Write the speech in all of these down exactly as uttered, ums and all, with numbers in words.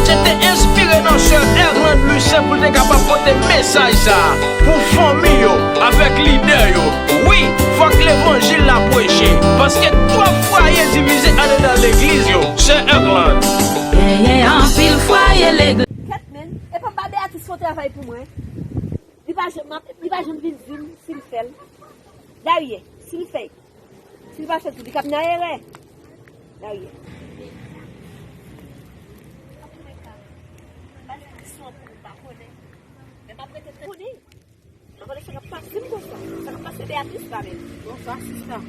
Misye te enspire nan sè Erlande Lucien pou l te kapab pote mesaj sa a pou fanmi yo avèk lidè yo. Wi, fòk levanjil la preche, paske twòp fwaye divize andedan legliz yo. Sè Erlande. Genyen anpil fwaye legliz. Kèt, men, e pa Beatrice fè yon travay pou mwen. Li pa janm, li pa janm vin di m si l fè l. Daryè, si l fè, si l pa fè tou, li k ap nan erè. Daryè. Antouka, malediksyon pou nou pa konnen. Men m ap rete trè poni. M ap gade sa k ap pase m konsa. Sa k ap pase Beatrice la menm. Bonswa, sista.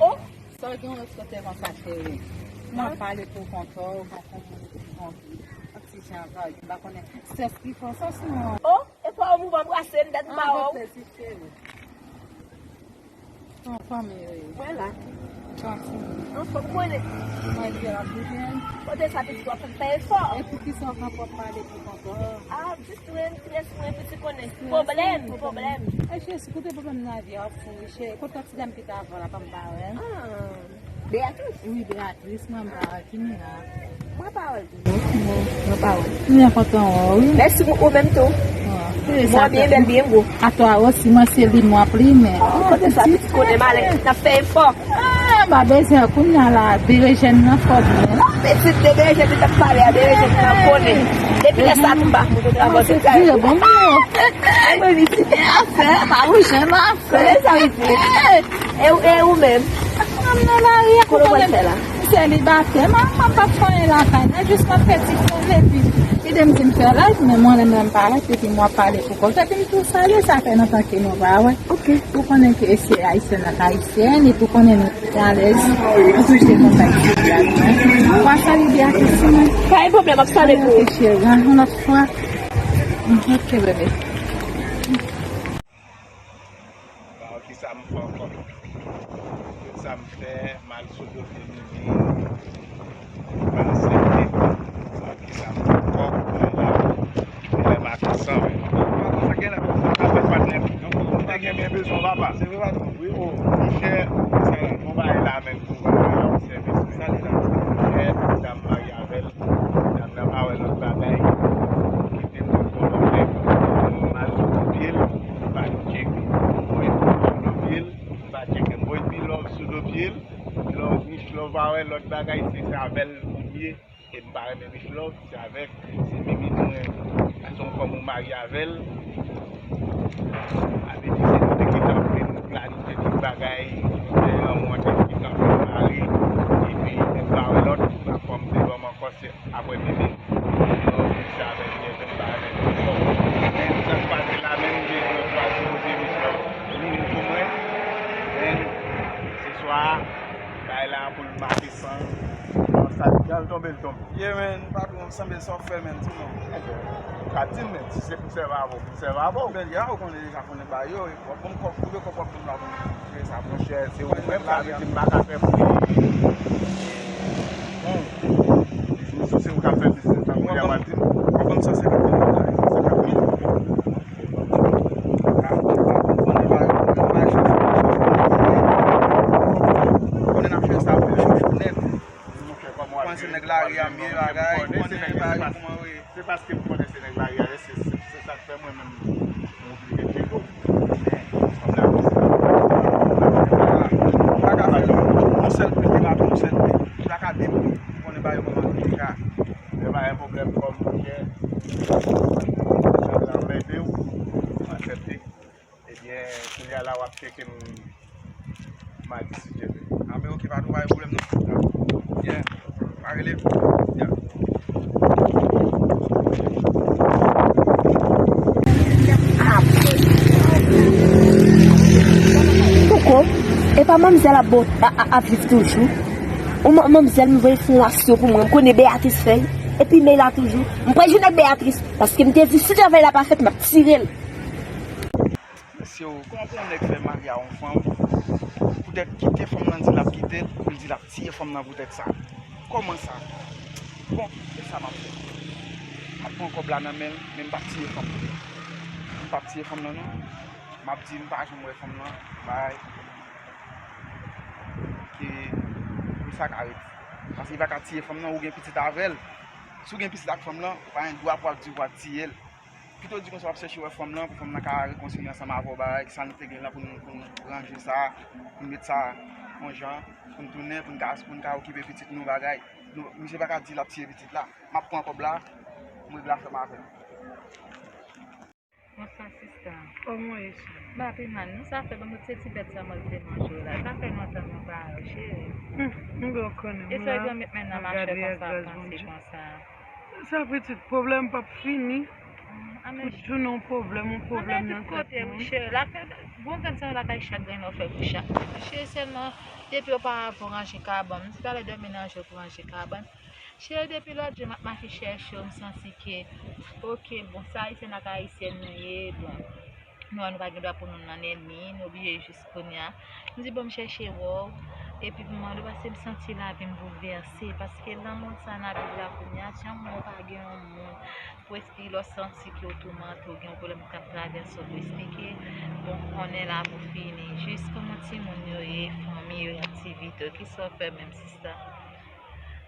Oh! Sa w gen yon lòt kote konsa, cheri. M ap pale pou kont ou, ou pa konn moun ki konn. Ak ti jan avè w, m pa konnen. Strès ki fè w sa, sinon. Oh! E pa ou m anbrase m, dat m pa wè w. Anfòm, fanmi, wi. Mwen la. Anfòm, mwen. Mwen di la pi byen. Kote sa pitit w ap fè efò. E poukisa w pa pale pou kont ou? Ah, jis mwen, strès mwen, pitit konnen. Pwoblèm, pwoblèm. E Jezi, kote pwoblèm nan vi a ap fou, wi, cheri. Kote ti dam ki t avan la, pa m pa wè. Ah. Beatrice? Wi, Beatrice, mwen pa wè Kimina. Mwen pa wè l tou non. Mwen pa wè l. Mwen kontan wè w, wi. Mèsi pou ou menm tou. Mwen byen bèl, byen gwo. Atò a osi, mwen se li m w ap li, men. Oh, kote sa, pitit konnen m ale, n ap fè efò. Ah, m pa bezwen kounye a la, berejèn nan fò byen. Non, pitit de berejèn, li t ap pale a, berejèn nan konnen. Depi lè sa, tou m pa fout travay. Bon, bon. Ay, mwen viti. Afè, pa bouje, non. Konnen sa w di. E, e ou menm? Mwen nan lari a, kote w pral fè la? M selibatè, m ap, m ap fè anyen lakay la, jis m ap fè ti poze, epi ide m di m fè live, men mwen menm m parèt, epi m ap pale pou kont. Epi m tou salye, sa fè lontan ke nou pa wè. Ok. Ou konnen ke se Ayisyèn ak Ayisyèn, epi ou konnen nou tout alèz, nou toujou kontak sou plas, non? Ou pa salye Beatrice, non? Pa gen pwoblèm, m ap salye pou ou. Ok, cheri, yon lòt fwa. Ok, bebe. Bon, kisa m fè ankò? Tout sa m fè, m al sou dofye Mimi, li pa aksepte. Bon, kisa m fè ankò? Mwen la, mwen lè m ak san. Sa gen la? Sa fè patnè. Ou te gen byen bezwen w, papa. Se vre, patwon. Wi, o, monchè, se yon bagay la menm pou w pa fè yon sèvis, men. Sa li la? Monchè, dam marye avè l. Dam nan pa wè lòt bagay. Kite m nan bon lòt nèg. M al sou dofye l. M pa tcheke. Mwen sou dofye l. M pa tcheke. M voye pi love sou dofye l. Love, Miss Love pa wè lòt bagay, se, se avè l pou m ye. E m pa renmen Miss Love, se avèk, se Mimi mwen. Sa se yon fanm ou marye avè l. Sa vle di se nou te gentan fin planifye tout bagay. Lanmou an te gentan fin mare. Epi m pa wè lòt fanm devan m ankò, se apre Mimi. Miss Love, se avèk Mimi, m pa renmen Miss Love. Men sa k pase la menm, m bezwen chwazi kote Miss Love vini pou mwen. Men se swa bagay la pou l make san. Sa, jan l tonbe, l tonbe. Yeah, man, patwon, sanble sa w fè, man, di non. Ou ka di m, men, si se pou sèvi avè w, pou sèvi avè w. Men, ya, ou konnen deja, konnen ba yo, w ap ban m kòb, koube kòb w ap ban m la pou m fè sa, monchè, se ou menm, sa vle di m pa ka fè pou li. Bon, se ou k ap fè biznis la, kounye a w ap di m. W ap ban m san senkant mil dola. San senkant mil. Konnen n ap fè sa pou yo nèt. Kòmanse nèg lari a, m byen bagay, konnen bagay kòman yo ye. Se paske m konnen se nèg lari a ye, se, se, se sa k fè mwen menm m oblije tcheke w. Men, fanm la, se pa yon sèl pri, li pa yon sèl pri, li pa ka de pri. Ou konnen bagay yo kòman yo ye. Men pa gen pwoblèm, kòm monchè, sa anmède w, m aksepte. Ebyen, kounye a la w ap tcheke m madi si Dye vle. Anben, oke, pa gen pwoblèm non. Yeah. Pa rele. Yeah. Poko, e pa manmzèl ap bon, a, a, ap viv toujou. Ou man-, manmzèl m voye fondasyon pou mwen, m konnen Beatrice fè l. Epi men la toujou. M pral jwenn ak Beatrice, paske m te di si travay la pa fèt, m ap tire l. Mesye, kòman pou yon nèg fè marye a yon fanm, poutèt kite fanm nan di l ap kite l, pou l di l ap tiye fanm nan poutèt sa? Kòman sa? Bon, se sa m ap fè. M ap pran kòb la nan men l, men m p ap tiye fanm nan. M p ap tiye fanm nan, non. M ap di m pa janm wè fanm nan, bay. Ke pou sa ka rete. Paske li pa ka tiye fanm nan, ou gen pitit avè l. Si w gen pitit ak fanm lan, ou pa gen dwa pou w ap di w ap tiye l. Pito di konsa w ap chèche wè fanm lan, pou fanm lan ka rekonsilye ansanm avè w, bagay, sa nou te gen lan pou nou, pou nou ranje sa, pou nou met sa yon jan, pou nou tounen, pou nou ka, pou nou ka okipe pitit nou, bagay. Nou, misye pa ka di l ap tiye pitit la. M ap pran kòb la, m regle afè m avè l. Bonswa sista. Kòman w ye cheri? M pa pi mal non, sa fè ban m se ti bèt sa mwen te manje w la. Sa fè lontan mwen pa wè w cheri. Hum, m byen konnen. E sa yo met men nan machè konsa, panse konsa. Sa pitit pwoblèm p ap fini. Pou toujou nan yon pwoblèm, yon pwoblèm nan tèt moun. Wi cheri, lakay, gon grenn sa lakay chak grenn ou fè pou chak moun. Cheri, sèlman, depi oparavan w ranje kabann, m di talè dòmi nan je pou ranje kabann. Cheri, depi lòt jou m ap mache chèche w, m santi ke, oke, bon, se Ayisyen ak Ayisyèn nou ye, bon, nou wè nou pa gen dwa pou nou nan lènmi, nou oblije jis kounye a. M di, bon, m chèche wè w, epi pou mande w, paske m santi lavi m boulvèse, paske nan mond sa n ap viv la kounye a, jan moun pa gen yon moun pou esplike lè w santi ke w toumante, w gen yon pwoblèm k ap travèse w pou esplike, bon, konnen la pou fini. Jis kòman timoun yo ye, fanmi yo, aktivite yo, kisa w fè menm sista?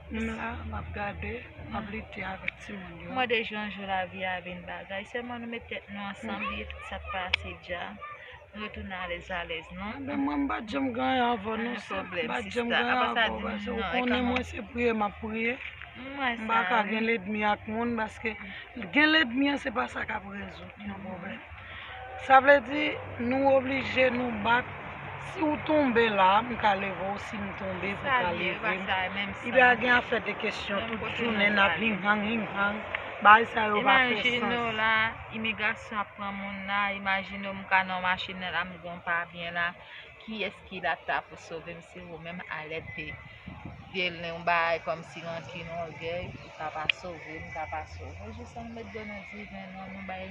M la, m ap gade, m ap lite avèk timoun yo. Mwen de jou an jou lavi a vin bagay. Sèlman nou met tèt nou ansanm, bliye tout sa k pase dja. Nou retounen alèz alèz, non? Enben, mwen, m pa t janm gen anyen avè w, non, sè. M pa t janm gen anyen avè w, paske ou konnen mwen se priye m ap priye. M pa ka gen lènmi ak moun, paske gen lènmi an, se pa sa k ap rezoud yon pwoblèm. Sa vle di, nou oblije nou bat. Si w tonbe la, m ka leve w, si m tonbe, pou w ka leve m. Li pa gen afè de kesyon, tout jounen n ap hinghang, hinghang. Bagay sa yo pa fè sans. Imajine w la, imigrasyon ap pran moun la, imajine w m ka nan yon machin nan la, m gen yon pa byen la. Kiyès ki la ta pou sove m? Se ou menm, alèd de, de yon bagay kòmsi rankin, ògèy, ou ka pa sove m, ou ka pa sove w. Jis ann met dlo nan diven non, nou bay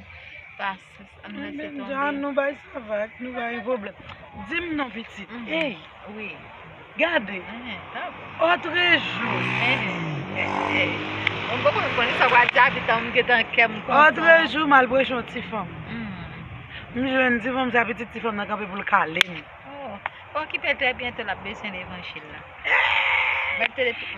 pasyans, ann lese tonbe. Ann bay sa vag, nou pa gen pwoblèm. Di m non, pitit. Ey! Wi. Gade. Otrejou. Mwen poko konn sa w pral di a, pitit, m gentan kè m kontan. Otrejou, m al preche yon ti fanm. M jwenn ti fanm sa, pitit, ti fanm nan kanpe pou l kale m. Oh, okipe l, trè byento l ap bezwen levanjil la.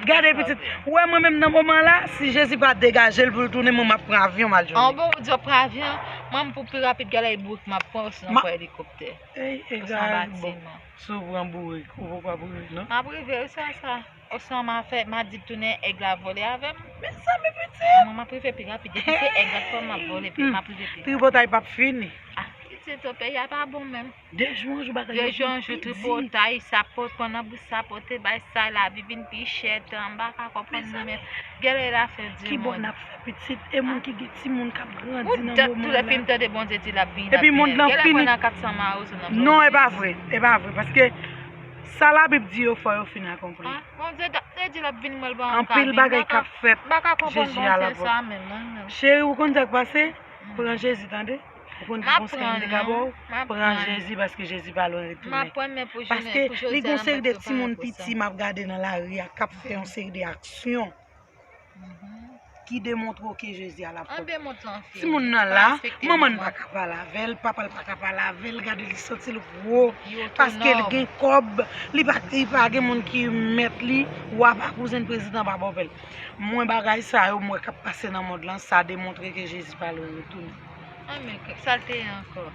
Gade pitit, ou wè mwen menm nan moman la, si Jezi pa degaje l pou l tounen, mwen m ap pran avyon m al jwenn li. An bon, ou di w ap pran avyon, mwen m pou pi rapid, gade e bourik m ap pran, osinon m pran elikoptè. Ey, egal, bon, si w pran bourik, ou poko ap rive, non? M ap rive, wi, sa, sa. Oswa m a fè, m a di tounen èg la vole avè m. Mezanmi pitit! Mwen m ap rive pi rapid. Depi se èg la k fè m ap vole, pi m ap rive pi rapid. Tripotay p ap fini. Ah, pitit, o peyi a pa bon menm. De jou an jou bagay yo vin pi di. De jou an jou tripotay, sapote, pran nan bouch sapote, bay sa, lavi vin pi chè, tan, m pa ka konprann nou menm. Gade lafè di moun. Ki bò n ap fè pitit? E moun ki gen timoun k ap grandi nan moman la. Tout lè fi m tande Bondye di l ap vini, l ap vini. Epi mond lan fini. Gade pran nan kat san mawozo nan Bondye. Non, e pa vre, e pa vre, paske sa Labib di yo, fò yo fin akonpli. Bondye t ap te di l ap vin, mwen l pa ka vin. Anpil bagay k ap fèt, Jezi a la pòt. Cheri, ou konn sa k pase? Pran Jezi, tande. Ou konn gen konsèy m te ka ba w? Pran Jezi, paske Jezi pa lwen retounen. Paske li gen yon seri de timoun piti m ap gade nan lari a k ap fè yon seri de aksyon ki demontre w ke Jezi a la pòt. Timoun nan la, manman n pa ka pale avè l, papa l pa ka pale avè l, gade li santi l wo, paske l gen kòb, li pa, li pa gen moun ki mèt li, wa pa, kouzen, prezidan pa bò pè l. Mwen bagay sa yo m wè k ap pase nan mond lan, sa demontre ke Jezi pa lwen retounen. Anmè, sa l te ye ankò?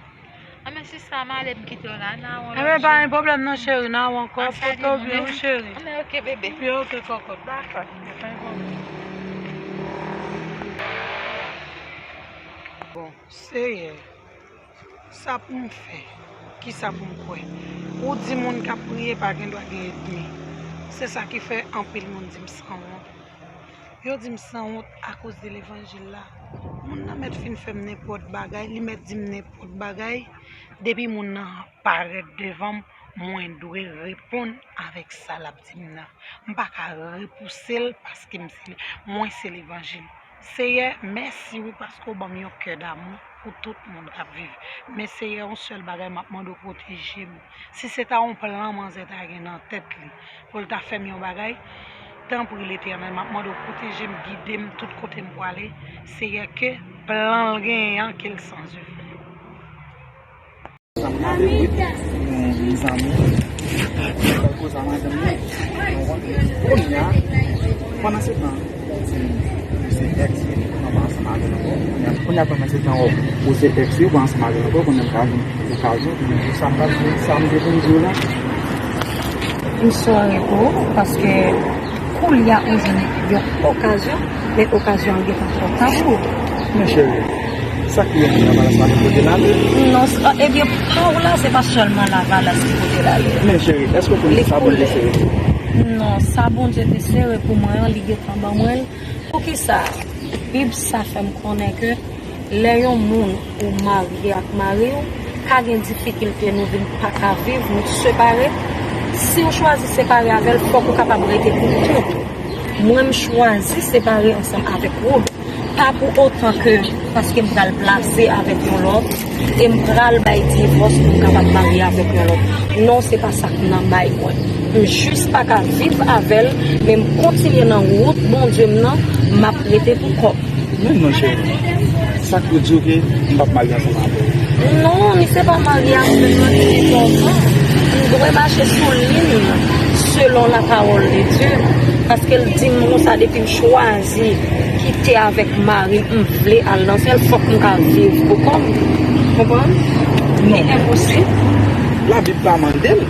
Anmè sista, m ale m kite w la, n a wè w lòt jou. Enben, pa gen pwoblèm non, cheri, n a wè w ankò, pote w byen, wi, cheri. Anmè, oke, bebe. Byen, oke, kòkòt. Dakò. Pa gen pwoblèm. Bon, Seyè, sa pou m fè? Kisa pou m kwè? Ou di moun k ap priye pa gen dwa gen ènmi. Se sa ki fè anpil moun di m sanwont. Yo di m sanwont akoz de levanjil la. Moun nan mèt fin fè m nenpòt bagay, li mèt di m nenpòt bagay. Depi moun nan parèt devan m, mwen dwe reponn avèk sa l ap di m nan. M pa ka repouse l paske m se, mwen se levanjil. Seyè, mèsi wi paske w ban m yon kè damou pou tout moun k ap viv. Men Seyè, yon sèl bagay m ap mande w pwoteje m. Si se ta yon plan manzè ta gen nan tèt li pou l ta fè m yon bagay, tanpri Letènèl, m ap mande w pwoteje m, gide m tout kote m prale. Seyè, ke plan l genyen an, ke l sans efè. Sa m gade wi, men mezanmi, fè koze a madanm nan. Kounye a, pandan se tan, se, se Èks yo, pou nou pa ansanm avè l ankò. Kounye a, kounye a, pandan se tan w, ou se èks yo, pa ansanm avè l ankò, kounye a, m ka jwenn okazyon pou m di w sa m t ap di, sa m te vin di w la. M sòri pou ou, paske kounye a ou jwenn yon okazyon, men okazyon an gentan twò ta pou ou. Men cheri, sa k rive nan balans la, se kote l ale? Non, s- ah, ebyen, pa w la, se pa sèlman Lavalas ki kote l ale. Men cheri, èske w konnen sa Bondye te sere? Non, sa Bondye te sere pou mwen an, li gentan ban mwen l. Poukisa? Bib sa fè m konnen ke lè yon moun ou marye ak mari w, ka gen difikilte, nou vin pa ka viv, nou separe. Si w chwazi separe avè l, fòk ou kapab rete pou kont ou. Mwen, m chwazi separe ansanm avèk Wood. Pa pou otan ke, paske m pral plase avèk yon lòt, e m pral bay divòs pou m kapab marye avèk yon lòt. Non, se pa sa k nan may mwen. M jis pa ka viv avè l, men m kontinye nan wout Bondye m nan, m ap rete pou kò m. Men non, cheri. Sa k pou di w ke m p ap marye ansanm avè w? Non, misye pa marye avè mwen, li se kòman. M dwe mache sou liy selon la parole de Dieu. Paske l di m konsa, depi m chwazi kite avèk mari m, m vle al nan syèl, fòk m ka viv pou kò m. Konprann? Li enposib. Labib pa mande l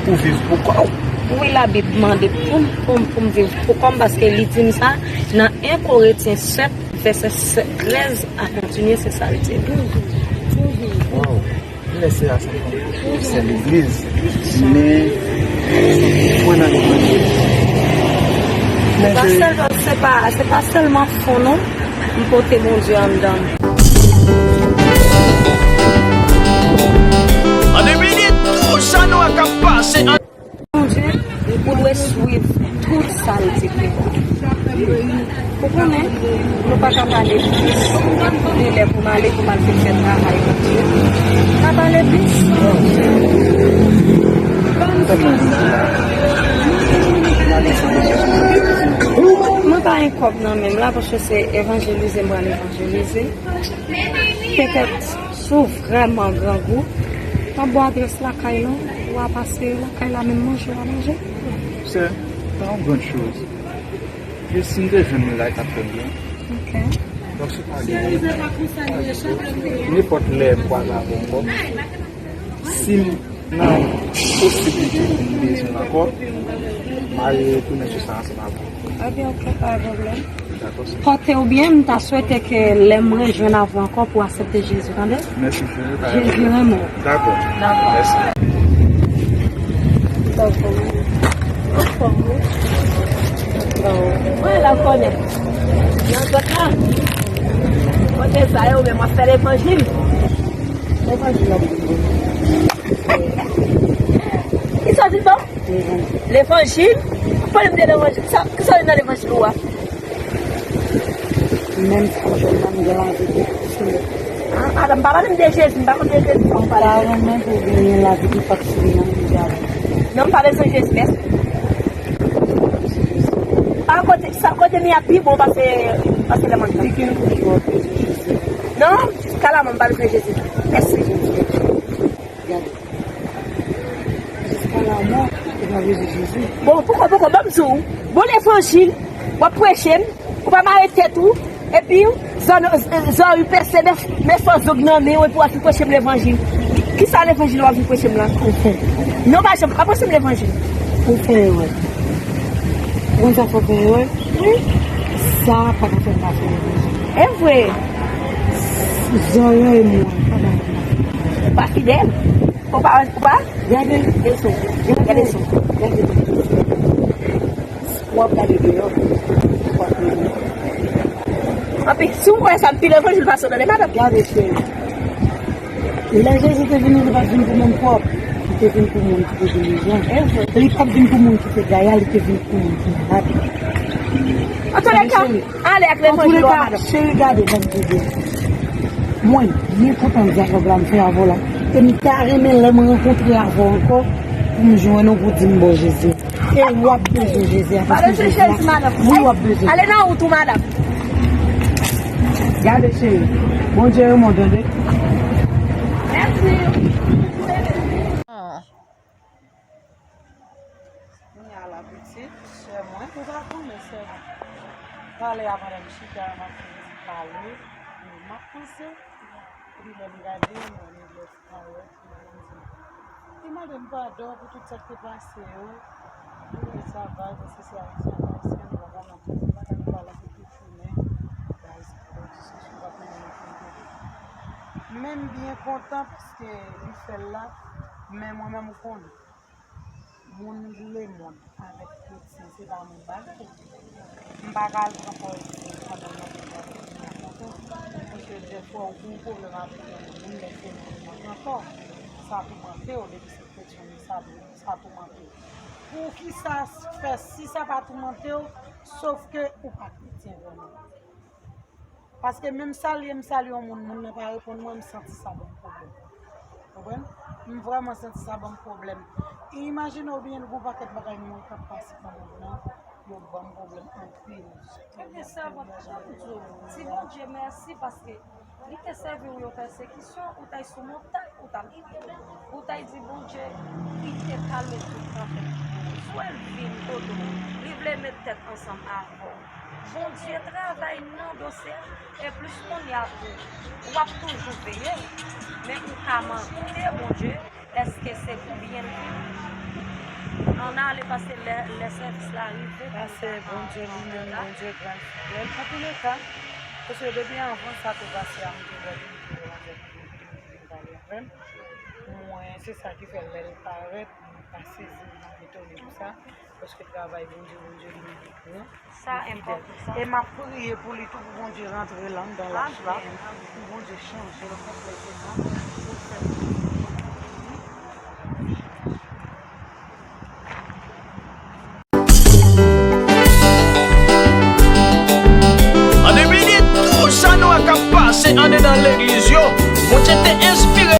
pou viv pou kò w. Wi, Labib mande pou m, pou m, pou m viv pou kò m, paske li di m sa nan en Korentyen sèt, vèsè trèz a kontinye, se sa l di. Waw. Lè se a sa, se legliz. Men, mwen nan levanjil. Se pa sèlman, se pa, se pa sèlman fon non, m pote Bondye anndan m. An depi de tou sa nou wè k ap pase an Bondye, ou dwe swiv tout sa l di ke. Ou konnen, nou pa ka pale plis de lè pou m ale, pou m al fin fè travay Bondye. Pa pale plis. Ban m fin di. Mwen pa gen kòb nan men m la, paske se evanjelize m pral evanjelize. Petèt, si w vrèman grangou, m ap ba w adrès lakay lan, w a pase lakay la, menm manje w a manje. Se pa yon grann choz. Jis si m te jwenn li la, li t ap fè m byen. Ok. Donk, si w pa gen, nenpòt lè m kwaze avè w ankò. Si m nan posiblite pou m bezwen l ankò, m a retounen sou sa ansanm avè w. Ebyen, ok, pa gen pwoblèm. Dakò, sè. Pòte w byen, m ta swete ke lè m rejwenn avè w ankò pou w aksepte Jezi, tande? Mèsi, cheri, pa gen pwoblèm. Jezi renmen w. Dakò. Dakò. Mèsi. Dakò. Anfòm, wi. Anfòm, wi. Mwen la konnen. Nan zòt la. Kote sa yo, men mwen fè levanjil. Levanjil la. Kisa w di l bon? Levanjil. Levanjil? Pale m de levanjil. Kisa, kisa w li nan levanjil ou a? Menm si m jwenn nan m gen lavi ki sou mwen. Ah, madanm, pa pale m de Jezi, m pa konn de Jezi, fò m pale. M ta renmen pou w genyen lavi ki pa sou mwen, m di avè w. Non, m pa bezwen Jezi, mèsi. Ah, kote, sa, kote m ye a pi bon pase, pase lè m anndan. Li gen pou w bezwen Jezi. Non, jiska la, mwen, m pa bezwen Jezi. Mèsi. Gade. Jiska lanmò, ou pa bezwen Jezi. Bon, poko, poko, ban m di w. Bon levanjil, w ap preche m, ou pa mare tèt ou, epi zò, zò ou pèse, men, men fò zong nan men w, epi w ap preche m levanjil. Kisa levanjil w ap vin preche m la? Ou fè. Non, pa janm, pa preche m levanjil. Ou fè erè. Ou konn sa fè w fè erè? Wi. Sa pa ka fè m pa fè levanjil. E vre. Zòrèy mwen pa bay. Pa fidèl. Ou pa, ou pa? Gade leson. Gade leson. Gade leson. W ap gade deyò. W ap gade deyò. Anpi, si w kwè sa, m pi levanjil pase w tande, madanm. Gade, cheri. Lè Jezi te vini, li pa t vin pou moun pòv. Li te vin pou moun ki te gen bezwen. Li pa t vin pou moun ki te gaya, li te vin pou moun ki malad. Antoulèka, ale ak levanjil ou a, madanm. Cheri, gade, ban m di w. Mwen byen kontan dyalòg la m fè avè w la. E m ta renmen lè m rankontre avè w ankò pou m jwenn ou pou di m bon Jezi. E w ap bezwen Jezi a, paske Jezi a, wi, w ap bezwen. Ale nan wout ou, madanm. Gade, cheri. Bondye renmen w, tande. Mèsi. Kounye a la, pitit, sè mwen, ou pa konnen, sè mwen. Talè a pandan m chita, m ap fini pale, m ap panse. Epi lè m gade, m wè Neglès parèt, m di, li mande m padon pou tout sa k te pase yo. Li di sa va, paske se Ayisyen ak Ayisyen, nou pa ka nan tout, nou pa ka nan pale ak tout jounen. Baz, diskisyon pa fini nan tout kote. Men m byen kontan paske li fè l la, men mwen menm ou konnen. Moun lemonn avèk kretyen, se pa menm bagay. M pa ka al pran kò yo pandan m ap pran kò yo. Paske dèfwa, ou gen yon pwoblèm avèk yon moun, lè se yon moun nan pran kò, sa toumante w, depi se kretyen, sa, sa toumante w. Poukisa fè si sa pa toumante w, sof ke ou pa kretyen vrèman? Paske menm salye m salye yon moun, moun nan pa reponn mwen, m santi sa ban m pwoblèm. Konprann? M vrèman santi sa ban m pwoblèm. Imajine w byen, gon pakèt bagay mwen k ap pase nan mond lan, yo ban m pwoblèm anpil. Ebyen, sèvant, jan m di w, di Bondye mèsi paske li te sèvi w yon pèsekisyon, ou t al sou montay, ou t al, ou t al di Bondye, li te kalme tout tanpèt. Sou el vin kote w, li vle met tèt ansanm avè w. Bondye travay nan dosye a, e plis kounye a tou, w ap toujou veye, men ou ka mande Bondye, èske se pou byen l fini? Ann ale, paske lè, lè sèvis la rive, pase Bondye li menm, Bondye gran fidèl. Antouleka, paske depi anvan sa te pase a, m te wè li, m te wè manzè, m te vin pale avè m. Mwen, se sa ki fè lè l parèt, mwen pa sezi, m pa etone pou sa. Paske travay Bondye, Bondye li menm li gran, li fidèl. E m ap priye pou li tou, pou Bondye rantre l anndan lach la, pou Bondye chanje l konplèteman, pou l fè l. An depi de tou sa nou wè k ap pase andedan legliz yo, Bondye te enspire